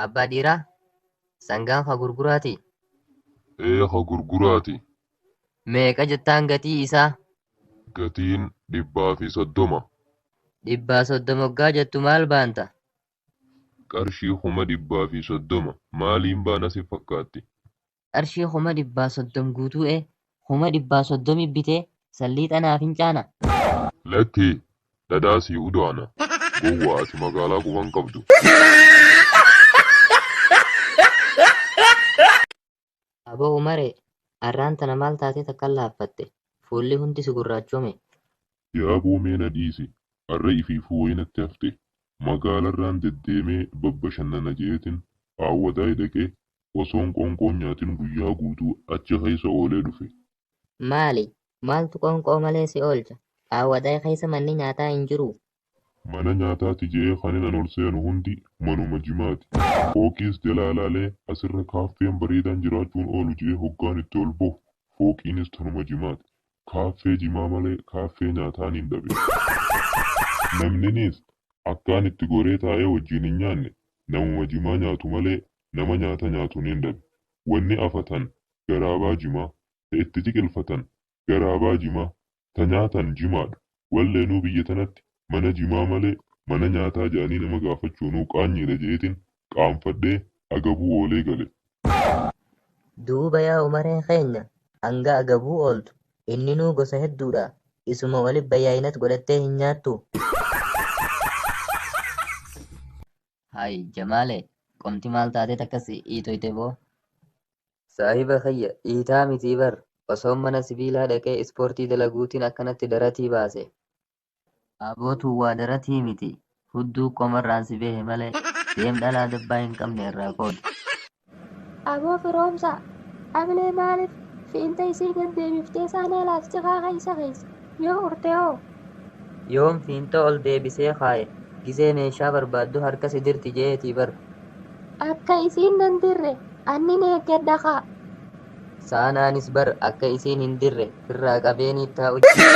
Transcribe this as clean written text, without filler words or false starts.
Abbaa dhiiraa, sangaan ka gurguraatii? Ee ka gurguraati. Meeqa jettaan gatii isaa? Gatiin 130. 130 hoggaa jettu maal baanta? Qarshii 130,000 maaliin baana si fakkaatti? Qarshii 130,000 guutuu ee 130,000 bitee salliixa naa fincaana? Lakki dhadhaa sii udaana. Gowwaa ati magaalaa quba hin qabdu. Aboo Umaree, arraan tana maal taatee takkan laaffatte? Fuulli hundi si gurraachome. Yaaboo mee na dhiisi, arra ifiifuu wayi natti hafte. Magaalarraan deddeemee babbashannana je'eetin Aawwadaay dhaqee osoon qoonqoo hin nyaatin guyyaa guutuu achi keessa oolee dhufe. Maali? Maaltu qoonqoo malee si oolcha? Aawwadaay keessa manni nyaataa hin jiruu? Mana nyaataati je'ee kanin an ol seenu hundi manuma jimaati. Fooqiis jalaa laalee asirra kaaffeen bareedaan jiraachuun oolu je'ee hoggaan itti ol bahu fooqiinis tanuma jimaati. Kaaffee jimaa malee kaaffee nyaataaniin dhabe. Namniniis akkaan itti goree taa'ee wajjiin hin nyaanne namuma jimaa nyaatu malee nama nyaata nyaatuniin dhabe. Wanni afatan garaabaa jimaa, ta itti ciqilfatan garaabaa jimaa, ta nyaatan jimaadha. Walleenuu biyya tanatti mana jimaa malee mana nyaataa ja'anii nama gaafachuunuu qaanyiidha je'eetin qaanfadhee agabuu oolee gale. Duuba yaa Umaree keenya hanga agabuu ooltu inninuu gosa hedduudha isuma wali bayaayinat godhattee hin nyaattuu? Hay Jamaale qomti maal taateet akkas iitoyte boo? Saahiba kiyya iitaa mitii bar osoon mana sibiilaa dhaqee ispoortii dalaguutiin akkanatti daratii baase. Aboo tun waa daratii miti hudduu qomarraan si behe malee deem dhalaa dabbaa hin qabne irraa qoodi. Aboo Firoomsaa, Ablee maalif fiinta isii gad deebiftee saanaa laastikaa keessa keessa? Yoo urte hoo? Yoom fiinta ol deebisee kaaye gizee meeshaa barbaaddu harka si dirti je'eetii bar. Akka isiin nan dirre annin eeggadha kaa. Saanaanis bar akka isiin hin dirre firraa qabeeniit taa'u jira.